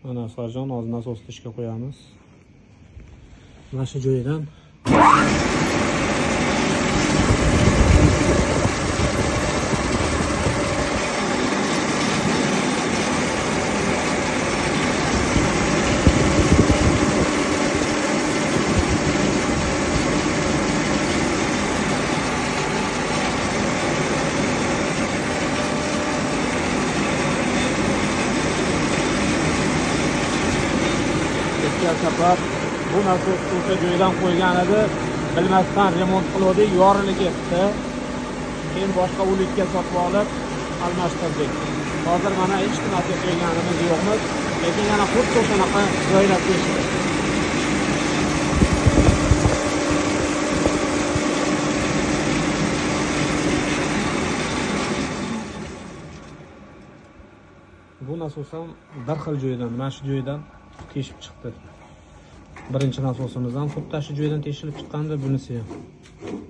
Mana Asqarjon, hozir nasosni ishga qo'yamiz. Mana shu joyidan safar bu nasos o'sha joydan qo'ygan edi, bilmasdan remont qiluvdik, yorilib ketdi. Keyin boshqa ulikka sotib olib almashtirdik. Hozir mana hech narsa qo'yganimiz yo'qmiz, lekin yana xuddi o'shanaqa joylab teshdi. Bu nasos ham bir xil joydan, mana shu joydan teshib chiqdi. Birinchi nasosimizdan xuddi shu joydan teshilib chiqqandi, bunisi ham.